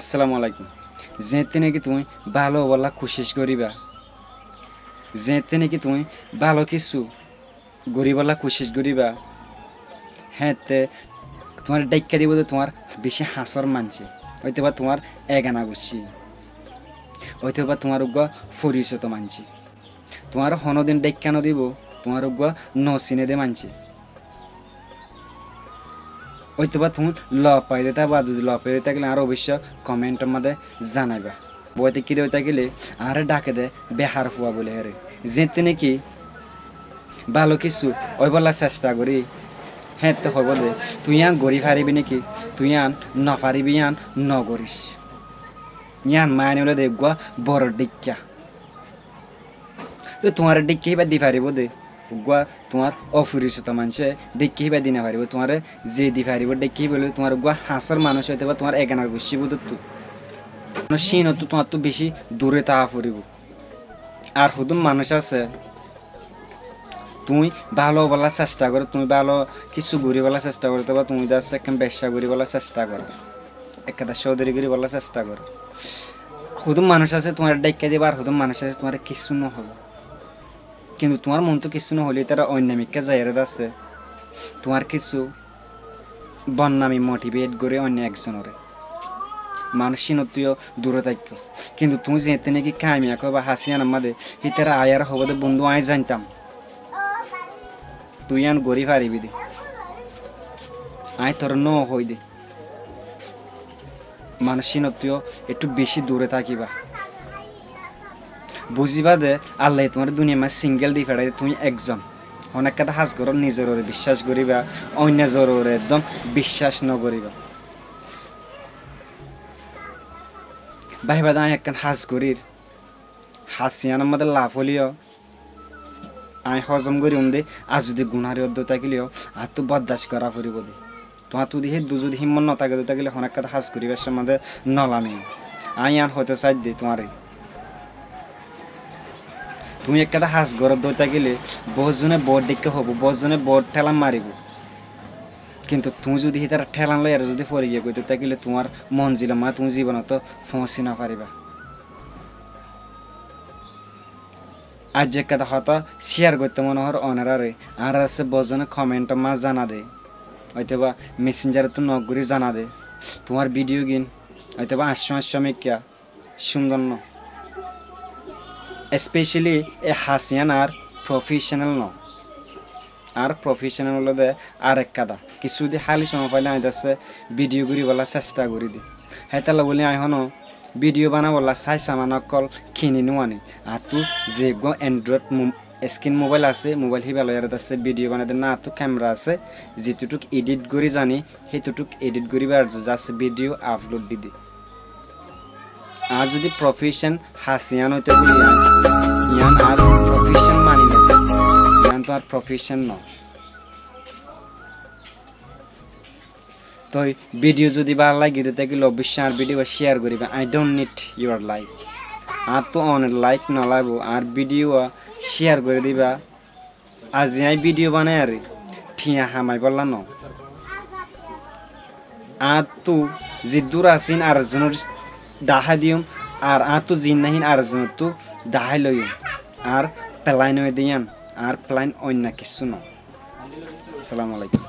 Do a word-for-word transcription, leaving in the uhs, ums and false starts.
Assalamu alaikum. Zeéñtte niki tuñí bála óibolla kucíc goríba, zeéñtte niki tuñí bála kissú goríbolla kucíc goríba, héeñtte tuáñre dháikka dibou de tuáñr bicí hañsór maincé, óitobá tuáñr egana guccí, óitobá tuáñr uggúa forisoto maincé. Tuáñre honódin dháikka nodibou tuáñr uggúa nosiné de maincé. Óitobá tuñí lof faiyé de táiba, zodi lof faiyé de tákile añáre oboicco komentor máze zanaiba. Boi táikki de ói tákile añáre dháke de behar fua buli hére. Zeéñtte niki bála kissú óibolla sesta gorí, héeñtte hoibó de, tui yían gorí faribi niki, tui yían nofaribí, yían nogoríc. Yían maáni óile de uggúa boro dháikka. Toi tuáñre dháikka híba di faribóu de, uggúa tuáñr oforisoto maincé dháikka híba di nofaribóu. Tuáñre ze di faribóu dháikka híba óile tuáñr uggúa hañsór manúic óitobá tuáñr egana guccí bútottu. Manúic híinottú tuáñttú bicí dure táa foribóu. Ar hodún manúic asé, tuñí bála óibolla sesta goró, tuñí bála kissú goríbolla sesta goró, óitobá tuñí de asé ekkán beccá goríbolla sesta goró, ekkán códori goríbolla sesta goró. Hodún manúic asé tuáñre dháikka dibou, ar hodún manúic asé tuáñre kissú nohóibou. Kintu tuáñr montú kissú nohoilé ítara oinno mikká zaiyaré de asé tuáñr kissú bonnami motiveit gorí oinno ekzonoré. Manúic híinottú yó dure táikko. Kintu tuñí zeéñtte niki kamiyab óiba hás yíanor máze, hítara aiyóre hoibó de, bondú, aññí zaintam tui yían gorí faribí de, aññí toré nóo hoói de. Manúic híinottú yó ettú bicí dure tákiba. Buzíba de, Allaye tuáñre duniyar máze singel di feçáiye de, tuñí ekzon. Honó ekkán hás goró, nizor uore biccác goríba, oinno zor uore ekdom biccác nogoríba. Báiba de aññí ekkán hás gorír, hás yíanor máze laf óile yó aññí hozom gorí um de, ar zodi guná gorí de tákile yó añáttu bordac gorá foribóu de. Tuáñttú zodi héddur zodi hímmot notáke de tákile honó ekkán hás goríbar somot de nolame. Aññí yían hoitó saidde tuáñre. Tuñí ekkán hás goró de tákile boóut zone boóut dháikka hoibóu, boóut zone boóut thélan maribóu. Kintu tuñí zodi hítara thélan loiyaré zodi fori giyé goi de tákile tuáñr monzilor máze tuñí zibonot foóñsi nofaribá. Aijja ekkán hotá cíyar goittó mone hoór onoráre, añáre asé boóut zone komentor máze zana de, óitobá mesenjarottú nok gorí zana de, tuáñr bidiyogin óitobá añccó añccó mikká cúndor noó. Especially e hás yían añár professional noó. Añár professional óilde ar ekkán. Kissú de háli cómoi faile aññí de asé bidiyo goríbolla sesta gorí de. Hétolla bóli aññí honó bidiyo banaibolla sái saman ókkol kini nuaní. Añáttu ze eggúa Android mo-, screen mobile asé, mobile híba loiyaré de asé bidiyo banai de ná, añáttu camera asé, zitúttuk edit gorí zani, hétuttuk edit goríbar just video upload di di. Añár zodi profession hás yían óito bóli yían, yían añár profession mani no, yían to añár profession no. Toi video zodi bála lage de tákile oboicco añár video share goríba. I don't need your like. Añáttu onor like no laibo, añár video share gorí diba. Aijja aññí bidiyo banaiyaré thiañ hamaibólla noó. Añáttu ziddúr asé hín ar ekzonor dahái diyum, ar añáttu ziín nái hín ar ekzonottú dahái loiyum. Añár plan óilde yían, añár plan oinno kissú noó. Assalamu alaikum.